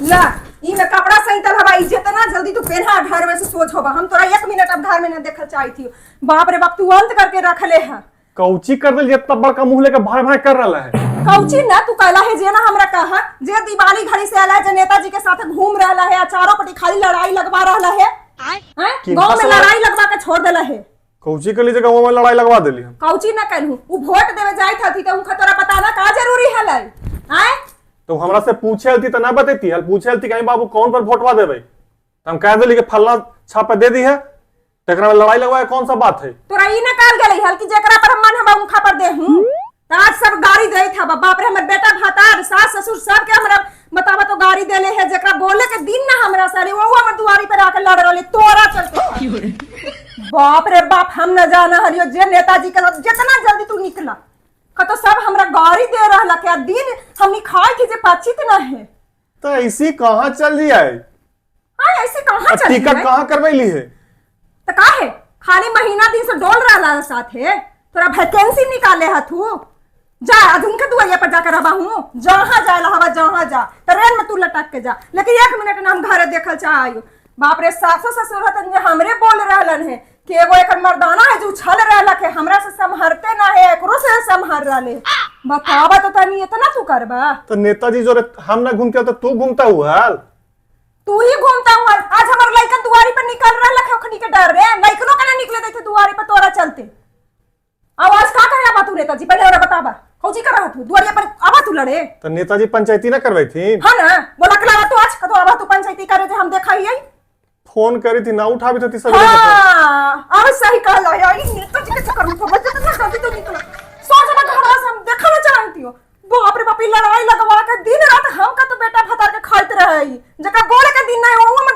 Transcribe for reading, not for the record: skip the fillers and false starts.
ला ई में कपड़ा सहितल हवा, ई जितना जल्दी तू पेन्हा घर में से सोच होबा। हम तोरा एक मिनट अब घर में न देखल चाहती थी। बाप रे बाप, तू अंत करके रखले है। कौची कर दिल, इतना बड़का मुंह लेके भाई भाई कर रहा है? कौची ना तू कहला है जे ना हमरा कहा जे दिवाली घड़ी से आला है, जे नेताजी के साथ घूम रहला है, चारों पटी खाली लड़ाई लगवा रहला है, हैं? किनका गांव में से लड़ाई लगवा के छोड़ देला है। कौची कर लीजिए गाँव में लड़ाई लगवा दिली हम? कौची ना कहलू, उ वोट देवे जाइत हथी त उनका तोरा बताना का जरूरी हलै, आय? तो हमरा से पूछे हलती तो ना बतेती हल। पूछे हलती कहीं बाबू कौन पर वोटवा देबे, तो हम कह दिली कि फलना छापे दे दी है। तो एकरा में लड़ाई लगवाए कौन सा बात है? तोरा ई ना कहल गेलै हल कि जेकरा पर हम मन हवा उनखा पर देहूं? त आज सब गाड़ी देत हवा। बाप रे, हमर बेटा भातार सास ससुर सब के हमरा बतावा तो गाड़ी देले है। जेकरा बोले के दिन ना हमरा सारे, वो हमर दुआरी पर आके लड़ रहले तोरा चलते। बाप रे बाप, हम न जाना हलियो जे नेताजी के साथ। जितना जल्दी तू निकला कतो सब हमरा गाड़ी दे रहला के दिन हमनी खाए के जे पाचित ना है। तो ऐसी कहाँ चल रही है? हाँ, ऐसे कहाँ चल टिकट है? कहाँ करवैली है? तो का है, खाली महीना दिन से डोल रहा है साथे, तोरा वैकेंसी निकाले हथू। जा, आज उनके दुआरिया पर जाकर रहा हूँ। जहाँ जाए हवा जहाँ जा, ट्रेन में तू लटक के जा, लेकिन एक मिनट ना हम घर देखल चाह। बाप रे, सासो ससुर हतन जे हमरे बोल रहलन है कि एगो एकर मर्दाना है जो उछल रहला के हमरा से संभरते ना है, एकरो से संभर रहले। बतावा तो तनी, इतना तू करबा? तो नेताजी जो हम ना घूमते तो तू घूमता हुआ हाल? तू ही घूमता हुआ। आज हमर लइकन दुआरी पर निकल रहल है ओखनी के डर रे, लइकनो के ना निकले देते दुआरी पर तोरा चलते। आवाज का करे आवा तू नेताजी? पहले हमरा बतावा, कौची कर रहा तू दुआरिया पर आवा तू लड़े? तो नेताजी पंचायती ना करवाई थी? हाँ ना, बोला कला तो आज कतो आवा तू पंचायती करे जे हम देखा ही आई। फोन करी थी ना उठाबी थी सवेरे के फोन। हाँ, अब सही कहला यार, ई नेताजी के चक्कर में समझ जितना जल्दी तू निकला सोच मत, हमरा से हम देखा ना चाहती हो। बाप रे बाप, ई लड़ाई लगवा के दिन रात हम का तो बेटा भतार के खाइत रहे, जका बोले के दिन नहीं वो।